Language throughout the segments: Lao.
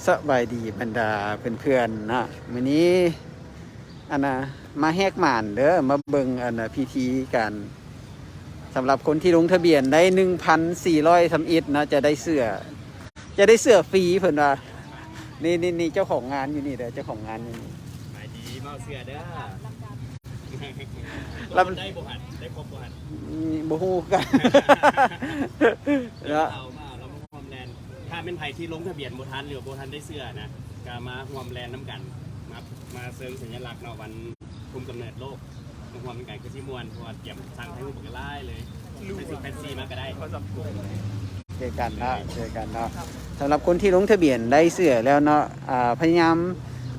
ສະບາຍດີບັນດາເພື່ອນໆເນາະ ມື້ນີ້ອັນນ່າ ມາແຫກໝານເດີ ມາເບິ່ງອັນນ່າ ພິທີການ ສຳລັບຄົນທີ່ລົງທະບຽນໄດ້ໜຶ່ງພັນສີ່ຮ້ອຍທຳອິດເນາະ ຈະໄດ້ເສື້ອ ຈະໄດ້ເສື້ອຟຣີເພິ່ນວ່າ. ນີ້ ນີ້ ນີ້ເຈົ້າຂອງງານຢູ່ນີ້ເດີ ເຈົ້າຂອງງານຢູ່ນີ້. ສະບາຍດີ ມາເອົາເສື້ອເດີ. ລຳ ໄດ້ບໍ່ຫັ້ນ ໄດ້ຄົບບໍ່ຫັ້ນ? ອືມ ບໍ່ຮູ້ຄືກັນເນາະ. ເອົາມາ ເອົາລຳ ຮ່ວມແລ່ນ ຖ້າແມ່ນໃຜທີ່ລົງທະບຽນບໍ່ທັນ ຫຼືວ່າບໍ່ທັນໄດ້ເສື້ອນະ ກະມາຮ່ວມແລ່ນນຳກັນ ມາ ມາເຊີງສັນຍະລັກເນາະ ວັນຄຸມກຳເນີດໂລກ ມາຮ່ວມນຳກັນຄືຊິມ່ວນ ເພາະວ່າກຽມສ້າງຖ່າຍຮູບບັກຫຼາຍເລີຍ ໃສ່ຊຸດແຟນຊີມາກະໄດ້. ເຈີກັນເນາະ ເຈີກັນເນາະ. ສຳລັບຄົນທີ່ລົງທະບຽນໄດ້ເສື້ອແລ້ວເນາະ ອາ ພະຍາຍາມ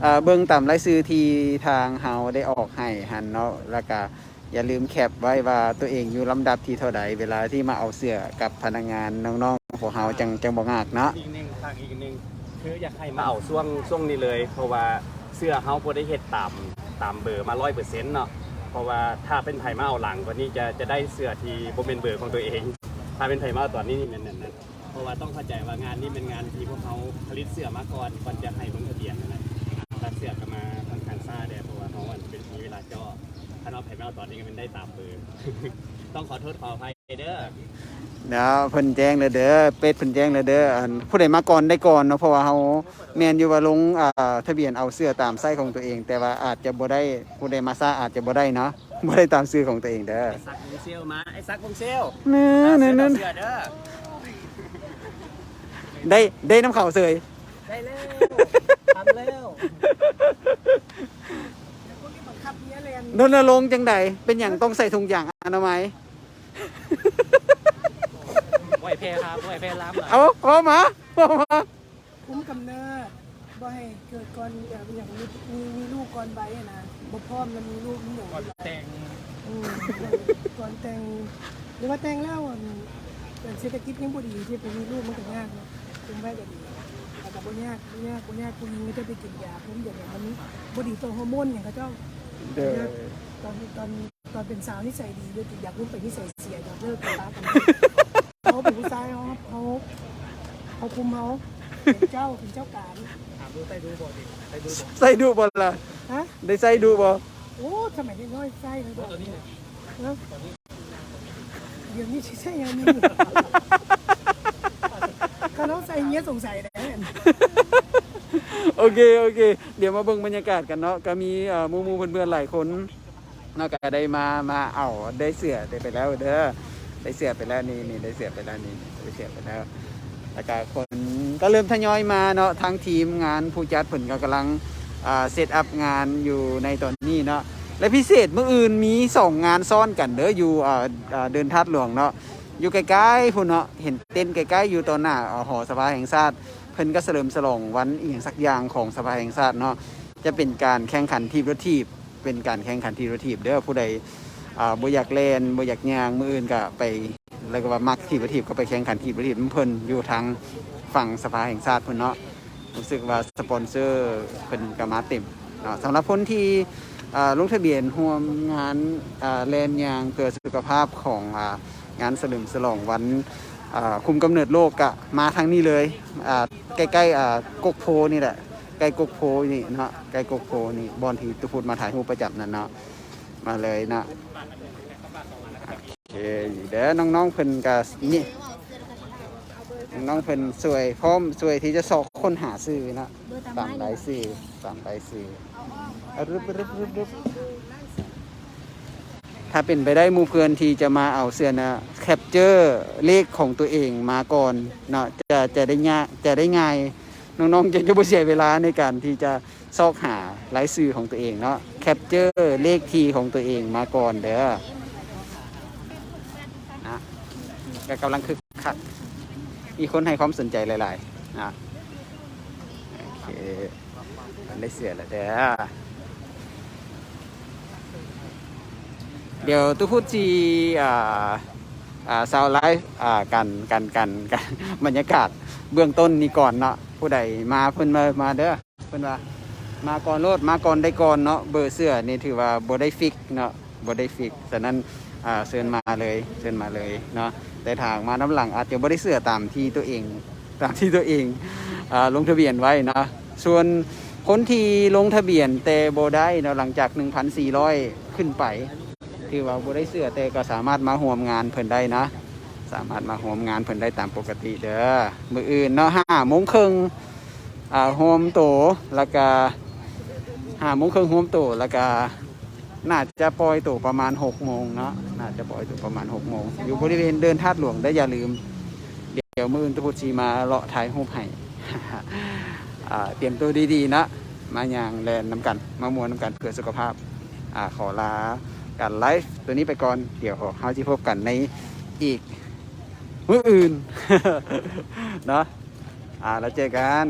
ເອີ ເບິ່ງຕາມລາຍຊື່ທີ່ທາງເຮົາໄດ້ອອກໃຫ້ຫັ້ນເນາະ ແລ້ວກະ ຢ່າລືມແຄບໄວ້ວ່າຕົວເອງຢູ່ລຳດັບທີເທົ່າໃດ ເວລາທີ່ມາເອົາເສື້ອກັບພະນັກງານນ້ອງໆ ຂອງພວກເຮົາ ຈັ່ງ ຈັ່ງບໍ່ຍາກເນາະ. ອີກໜຶ່ງ ຝາກອີກໜຶ່ງ ຄືຢາກໃຫ້ມາເອົາຊ່ວງ ຊ່ວງນີ້ເລີຍ ເພາະວ່າເສື້ອເຮົາບໍ່ໄດ້ເຮັດຕາມ ຕາມເບີມາຮ້ອຍເປີເຊັນເນາະ ເພາະວ່າຖ້າເປັນໃຜມາເອົາຫຼັງກວ່ານີ້ ຈະ ຈະໄດ້ເສື້ອທີ່ບໍ່ແມ່ນເບີຂອງຕົວເອງ. ຖ້າເປັນໃຜມາເອົາຕອນນີ້ ແມ່ນ ແມ່ນ ແມ່ນ ເພາະວ່າຕ້ອງເຂົ້າໃຈວ່າງານນີ້ແມ່ນງານທີ່ພວກເຮົາຜະລິດເສື້ອມາກ່ອນ ກ່ອນຈະໃຫ້ລົງທະບຽນຫັ້ນນະ. ການເສື້ອກະມາຂ້ອນຂ້າງຊ້າແດ່ ເພາະວ່າເຮົາ ອັນ ເປັນ ມີເວລາເຈາະ ຄັນວ່າໃຜມາເອົາຕອນນີ້ກະແມ່ນໄດ້ຕາມເບີ. ຕ້ອງຂໍໂທດຂໍອະໄພເດີ. ເນາະ ເພິ່ນແຈ້ງແລ້ວເດີ ເປັດເພິ່ນແຈ້ງແລ້ວເດີ ອັນ ຜູ້ໃດມາກ່ອນໄດ້ກ່ອນເນາະ ເພາະວ່າເຮົາແມ່ນຢູ່ວ່າລົງ ອ່າ ທະບຽນເອົາເສື້ອຕາມໄຊຂອງຕົວເອງ ແຕ່ວ່າອາດຈະບໍ່ໄດ້ ຜູ້ໃດມາຊ້າອາດຈະບໍ່ໄດ້ເນາະ ບໍ່ໄດ້ຕາມຊື່ຂອງຕົວເອງເດີ. ໄອ້ສັກວົງເຊວມາ ໄອ້ສັກວົງເຊວ ເນີ ເນີ ເນີ ເສື້ອເດີ. ໄດ້ ໄດ້ນຳເຂົາເສີຍ ໄດ້ແລ້ວ ທຳແລ້ວ. ລົນນະລົງຈັ່ງໃດ? ເປັນຫຍັງຕ້ອງໃສ່ຖົງຢາງອະນາໄມ? ບໍ່ໃຫ້ແຜ່ລາມ ບໍ່ໃຫ້ແຜ່ລາມຫຼາຍ. ເອົາ ເວົ້າມາ ເວົ້າມາ. ຄຸມກຳເນີດ ບໍ່ໃຫ້ເກີດກ່ອນ ແບບຫຍັງ ມີ ມີລູກກ່ອນໄວຫັ້ນນະ ບໍ່ພ້ອມນະ ມີລູກມີຫຍັງ ກ່ອນແຕ່ງ. ອືມ ກ່ອນແຕ່ງ ຫຼືວ່າແຕ່ງແລ້ວ ອັນ ເສດຖະກິດຍັງບໍ່ດີ ທີ່ໄປມີລູກມັນກະຍາກເນາະ. ຄຸມໄວ້ກະດີ ແລ້ວກະບໍ່ຍາກ ບໍ່ຍາກ ບໍ່ຍາກ ຜູ້ຍິງກະຈະໄປກິນຢາຄຸມ ດຽວນີ້ມັນບໍ່ດີຕໍ່ຮໍໂມນຫຍັງເຂົາເຈົ້າ. ໂດຍ ຕອນ ຕອນ ຕອນເປັນສາວນິໄສດີ ເລີກກິນຢາຄຸມ ໄປນິໄສເສຍ ຢາກເລີກ ກະປະກັນ. ເຮົາເປັນຜູ້ຊາຍ ເຮົາ ເຮົາ ເຮົາຄຸມເຮົາ ເປັນເຈົ້າ ເປັນເຈົ້າການ. ຖາມດູໃຊ້ດຸບໍ່? ໃຊ້ດຸບໍ່? ໃຊ້ດຸບໍ່ລະ? ຮະ? ໄດ້ໃຊ້ດຸບໍ່? ໂອ້ ສະໄໝເດັກນ້ອຍໃຊ້ເນາະ ຕອນນີ້ນະ. ຮະ? ດຽວນີ້ຊິໃຊ້ຫຍັງນີ້? ຄັນເຮົາໃສ່ເມຍສົງໄສໄດ໋. ໂອເຄ ໂອເຄ ດຽວມາເບິ່ງບັນຍາກາດກັນເນາະ ກະມີ ເອີ ໝູ່ໆເພື່ອນໆຫຼາຍຄົນເນາະ ກະໄດ້ມາ ມາເອົາ ໄດ້ເສື້ອໄດ້ໄປແລ້ວເດີ ໄດ້ເສື້ອໄປແລ້ວ ນີ້ ນີ້ ໄດ້ເສື້ອໄປແລ້ວ ນີ້ ໄດ້ເສື້ອໄປແລ້ວ. ແລ້ວກະຄົນກະເລີ່ມທະຍອຍມາເນາະ ທາງທີມງານຜູ້ຈັດເພິ່ນກະກຳລັງ ອ່າ ເຊັດອັບງານຢູ່ໃນຕອນນີ້ເນາະ. ແລະ ພິເສດມື້ອື່ນມີສອງງານຊ້ອນກັນເດີ ຢູ່ ອ່າ ອ່າ ເດີ່ນທາດຫຼວງເນາະ ຢູ່ໃກ້ໆພຸ້ນເນາະ ເຫັນເຕັນໃກ້ໆ ຢູ່ຕໍ່ໜ້າ ອ່າ ຫໍສະພາແຫ່ງຊາດ ເພິ່ນກະສະເຫຼີມສະຫຼອງວັນອີ່ຫຍັງສັກຢ່າງຂອງສະພາແຫ່ງຊາດເນາະ. ຈະເປັນການແຂ່ງຂັນຖີບລົດຖີບ ເປັນການແຂ່ງຂັນຖີບລົດຖີບເດີ. ຜູ້ໃດ ອ່າ ບໍ່ຢາກແລ່ນ ບໍ່ຢາກຍ່າງ ມື້ອື່ນກະໄປ ແລ້ວກະວ່າມັກຖີບລົດຖີບ ກະໄປແຂ່ງຂັນຖີບລົດຖີບນຳເພິ່ນ ຢູ່ທາງຝັ່ງສະພາແຫ່ງຊາດພຸ້ນເນາະ. ຮູ້ສຶກວ່າສະປອນເຊີເພິ່ນກະມາເຕັມເນາະ. ສຳລັບຄົນທີ່ ອ່າ ລົງທະບຽນຮ່ວມງານ ອ່າ ແລ່ນຍ່າງເພື່ອສຸຂະພາບຂອງ ອ່າ ງານສະເຫຼີມສະຫຼອງວັນ ອ່າ ຄຸມກຳເນີດໂລກ ກະມາທາງນີ້ເລີຍ ອ່າ ໃກ້ໆ ອ່າ ກົກໂພນີ້ແຫຼະ ໃກ້ກົກໂພນີ້ເນາະ ໃກ້ກົກໂພນີ້ ບ່ອນທີ່ຕູ້ພຸດມາຖ່າຍຮູບປະຈຳນັ້ນເນາະ ມາເລີຍເນາະ. ໂອເຄ ເດີ ນ້ອງໆເພິ່ນກະນີ້ ນ້ອງໆເພິ່ນຊ່ວຍ ພ້ອມຊ່ວຍທີ່ຈະຊອກຄົ້ນຫາຊື່ເນາະ ຕາມລາຍຊື່ ຕາມລາຍຊື່. ອະ ຣຶບ ຣຶບ ຣຶບ ຣຶບ. ຖ້າເປັນໄປໄດ້ ໝູ່ເພື່ອນທີ່ຈະມາເອົາເສື້ອນະ ແຄັບເຈີເລກຂອງຕົວເອງມາກ່ອນເນາະ ຈະ ຈະໄດ້ຍາກ ຈະໄດ້ງ່າຍ ນ້ອງໆຈະ ຈະບໍ່ເສຍເວລາໃນການທີ່ຈະຊອກຫາລາຍຊື່ຂອງຕົວເອງເນາະ ແຄັບເຈີເລກທີຂອງຕົວເອງມາກ່ອນເດີ. ນະ ກະກຳລັງຄຶກຄັກ ມີຄົນໃຫ້ຄວາມສົນໃຈຫຼາຍໆນະ. ໂອເຄ ໄດ້ເສື້ອແລ້ວເດີ. ດຽວຕູ້ພຸດຊິ ອ່າ ອ່າ ຊາວໄລຟ໌ ອ່າ ກັນ ກັນ ກັນ ກັນ ບັນຍາກາດເບື້ອງຕົ້ນນີ້ກ່ອນເນາະ. ຜູ້ໃດມາ ເພິ່ນມາ ມາເດີ ເພິ່ນວ່າມາກ່ອນໂລດ ມາກ່ອນໄດ້ກ່ອນເນາະ. ເບີເສື້ອນີ້ຖືວ່າບໍ່ໄດ້ຟິກເນາະ ບໍ່ໄດ້ຟິກ ສະນັ້ນ ອ່າ ເຊີນມາເລີຍ ເຊີນມາເລີຍເນາະ. ແຕ່ຖ້າມານຳຫຼັງອາດຈະບໍ່ໄດ້ເສື້ອຕາມທີ່ຕົວເອງ ຕາມທີ່ຕົວເອງ ອ່າ ລົງທະບຽນໄວ້ເນາະ. ສ່ວນຄົນທີ່ລົງທະບຽນແຕ່ບໍ່ໄດ້ເນາະ ຫຼັງຈາກໜຶ່ງພັນສີ່ຮ້ອຍຂຶ້ນໄປ ຖືວ່າບໍ່ໄດ້ເສື້ອ ແຕ່ກໍສາມາດມາຮ່ວມງານເພິ່ນໄດ້ເນາະ ສາມາດມາຮ່ວມງານເພິ່ນໄດ້ຕາມປົກກະຕິເດີ. ມື້ອື່ນເນາະ ຫ້າໂມງເຄິ່ງ ອ່າ ໂຮມໂຕ ແລ້ວກະ ຫ້າໂມງເຄິ່ງໂຮມໂຕ ແລ້ວກະ ໜ້າຈະປ່ອຍໂຕປະມານຫົກໂມງເນາະ ໜ້າຈະປ່ອຍໂຕປະມານຫົກໂມງ ຢູ່ບໍລິເວນເດີ່ນທາດຫຼວງເດີ. ຢ່າລືມ ດຽວມື້ອື່ນຕຸພຸດຊິມາເລາະຖ່າຍຮູບໃຫ້ ອ່າ ຕຽມໂຕດີໆເນາະ ມາຍ່າງແລ່ນນຳກັນ ມາມ່ວນນຳກັນເພື່ອສຸຂະພາບ. ອ່າ ຂໍລາການໄລຟ໌ໂຕນີ້ໄປກ່ອນ ດຽວເຮົາຊິພົບກັນໃນອີກມື້ອື່ນເນາະ. ອ່າ ແລ້ວເຈີກັນ.